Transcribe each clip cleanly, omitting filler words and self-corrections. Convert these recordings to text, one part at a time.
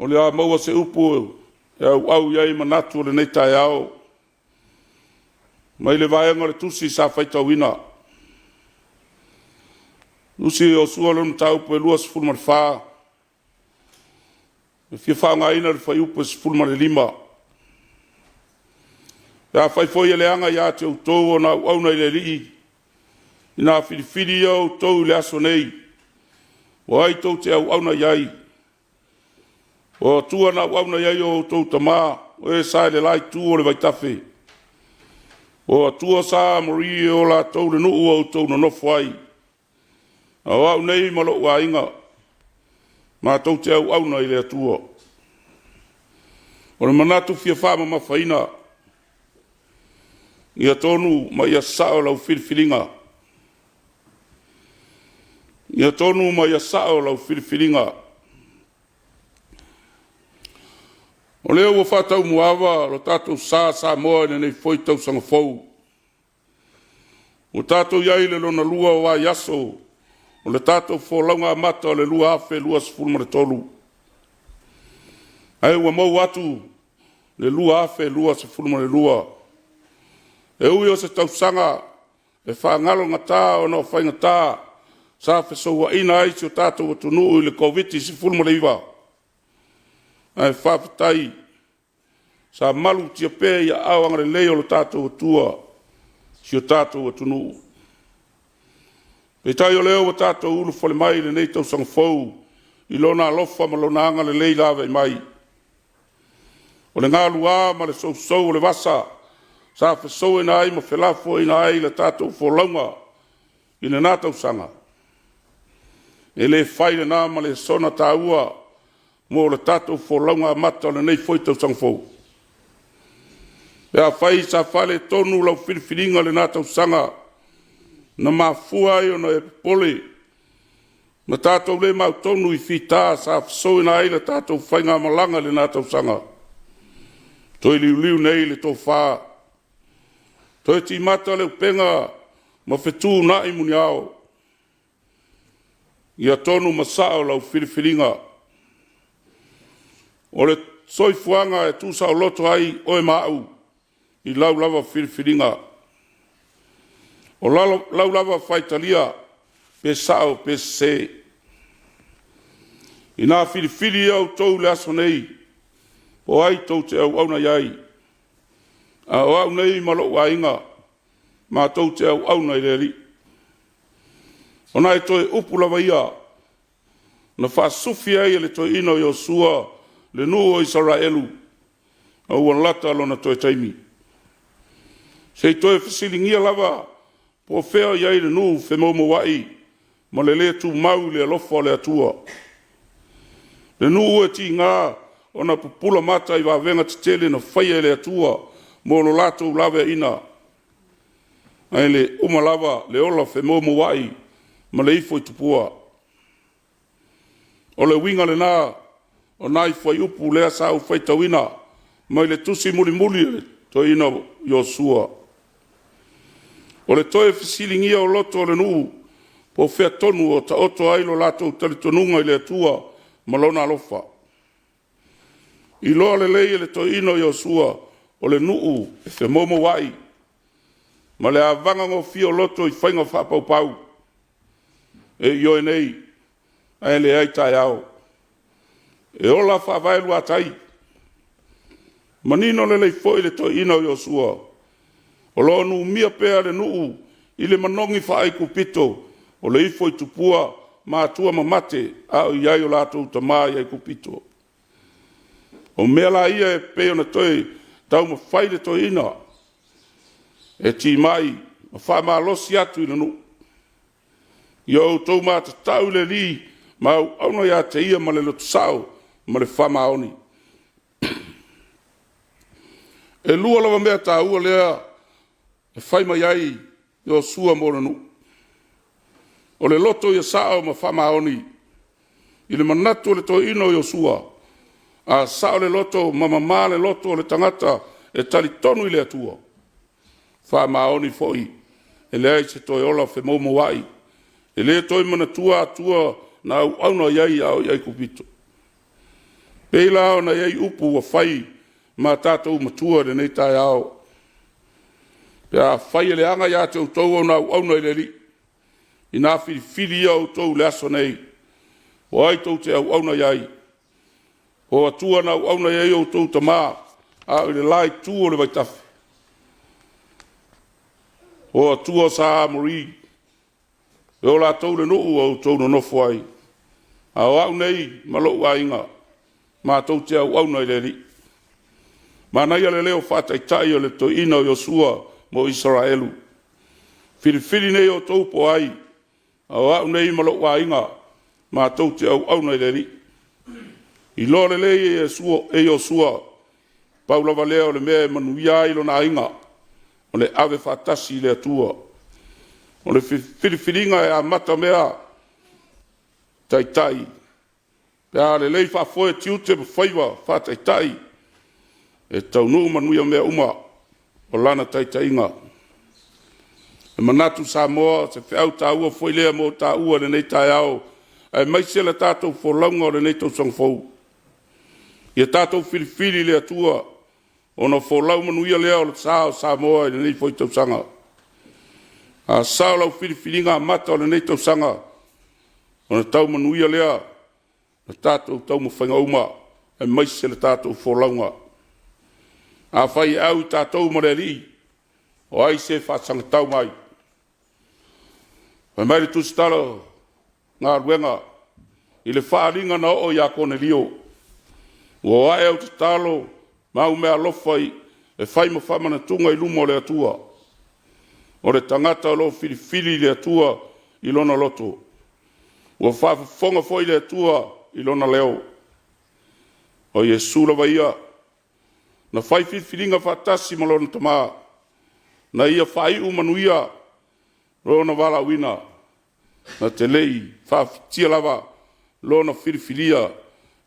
O le a maua se upu e auau i ai manatu o lenei taeao mai le vaega o le Tusi sa faitauina, Tusi a Ioasua lona mataupu e 24, e fia faaaogaina le fuaiupu e 15. Pe afai foi e leaga ia te outou ona auauna i le Alii, ina filifili ia o outou i le aso nei o ai tou te auauna i ai, o Atua na auauna i ai o outou tama o e sa i le la itu o le vaitafe, o Atua sa Amori o latou le nuu ua outou nonofo ai. A o au nei ma lou aiga, matou te auauna i le Atua. O le manatu fia faamamafaina, ia tonu ma ia sao lau filifiliga. Ia tonu ma ia sao lau filifiliga. O lea ua faataumuaava lo tatou sa Samoa i lenei foi tausaga fou, ua tatou i ai i le lona lua o vaiaso o le tatou folauga amata o le 2023, ae ua mou atu le 2022. E ui o se tausaga e faagalogata ona o faigata sa fesouaina ai si o tatou atunuu i le Koviti-19, ae faafetai sa malutia pea i aao agalelei o lo tatou Atua si o tatou atunuu. Peitai o lea ua tatou ulufale mai i lenei tausaga fou i Lona alofa ma Lona agalelei laveai mai. O le galua ma le sousou o le vasa sa fesouaina ai ma felafoaiina ai le tatou folauga i lena tausaga, e le fai lena ma lesona taua mo le tatou folauga amata o lenei foi tausaga fou. Pe afai sa faaletonu lau filifiliga i lena tausaga na mafua ai ona e popole ma tatou le mautonu i fita sa fesouaina ai le tatou faigamalaga i lena tausaga, toe liuliu nei le tofa, toe timata le upega ma fetuunai muniao. Ia tonu ma sao lau filifiliga. O le soifuaga e tuusaoloto ai oe ma au i lau lava filifiliga. O lau lava faitalia, pe sao pe sese. Ina filifili outou i le aso nei po o ai tou te auauna i ai, a o au nei ma lou aiga, matou te auauna i le Alii. O nai toe upu lava ia na faasufi ai e le toeaina o Ioasua le nuu o Isaraelu a ua lata lona toe taimi. Se i toe fesiligia lava po o fea o i ai le nuu femoumouai ma le le tumau i le alofa o le Atua, le nuu e tiga ona pupula mata i vavega tetele na faia e le Atua mo lo latou laveaiina, ae le uma lava le ola femoumouai ma le ifo i tupua. O le uiga lena o nai fuaiupu lea sa ou faitauina mai le tusi mulimuli a le toeaina o Ioasua. O le toe fesiligia o loto o le nuu po o fea tonu o taoto ai lo latou talitonuga i le Atua ma Lona alofa. Iloa lelei e le toeaina o Ioasua o le nuu e femoumouai ma le avagagofie o loto i faiga faapaupau. E ioe nei, ae leai taeao. E ola faavaeluatai. Manino lelei foi le toeaina o Ioasua, o lo o numia pea le nuu i le manogi faa-Aikupito o le ifo i tupua matua mamate a o i ai o latou tama i Aikupito. O mea la ia e pei ona toe taumafai le toeaina e timai ma faamalosi atu i le nuu. Ia outou matatau i le Alii ma auauna ia te Ia ma le loto sao ma le faamaoni. E lua lava mea taua lea e fai mai ai Ioasua mo le nuu, o le loto ia sao ma faamaoni. I le manatu o le toeaina o Ioasua, a sao le loto ma mama le loto o le tagata e talitonu i le Atua, faamaoni foi, e leai se toe ola femoumouai, e le toe manatua Atua na auauna i ai a o i Aikupito. Pei la ona i ai upu ua fai ma tatou matua i lenei taeao, pe afai e leaga ia te outou ona auauna i le Alii, ina filifili ia outou i le aso nei, o ai tou te auauna i ai, o Atua na auauna i ai outou tama a o i le la itu o le vaitafe, o Atua sa Amori e o latou le nuu ua outou nonofo ai. A o au nei ma lou aiga, matou te auauna i le Alii. Manaia le leo faataitai o le toeaina o Iosua mo Isaraelu, “Filifili nei outou po o ai, a o au nei ma lou aiga, matou te auauna i le Alii.” Iloa lelei e Iosua, pau lava lea o le mea e manuia ai lona aiga, o le ave faatasi i le Atua. O le filifiliga e amatamea taitai pe a lelei faafoe tiute ma faiva faa-taitai, e taunuu manuia mea uma o lana taitaiga. E manatu Samoa o se feau taua foi lea mo taua i lenei taeao aemaise le tatou folauga o lenei tausaga fou. Ia tatou filifili i le Atua ona folau manuia lea o le sa o Samoa i lenei foi tausaga. A sao lau filifiliga amata o lenei tausaga, ona tau manuia lea o tatou taumafaiga uma aemaise le tatou folauga. Afai e au i tatou ma le Alii, o ai se faasagatau mai? Fai mai le Tusitala o Galuega i le faaaliga na oo ia Konelio, “Ua oo a'e au tatalo ma au meaalofa e fai ma faamanatuga i luma o le Atua. O le tagata o lo o filifili le Atua i lona loto, ua faafofoga foi le Atua i lona leo.” O Iesu lava ia na fai filifiliga faatasi ma lona Tama, na ia faaiu manuia lona valaauina, na te le i faafitia lava Lona filifilia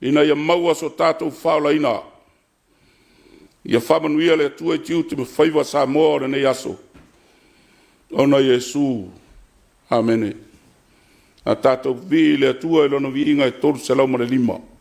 ina ia maua so tatou faaolaina. Ia faamanuia le Atua i tiute ma faiva o Samoa i lenei aso, ona o Iesu. Amene. A tatou vivii i le Atua i Lona viiga e 305.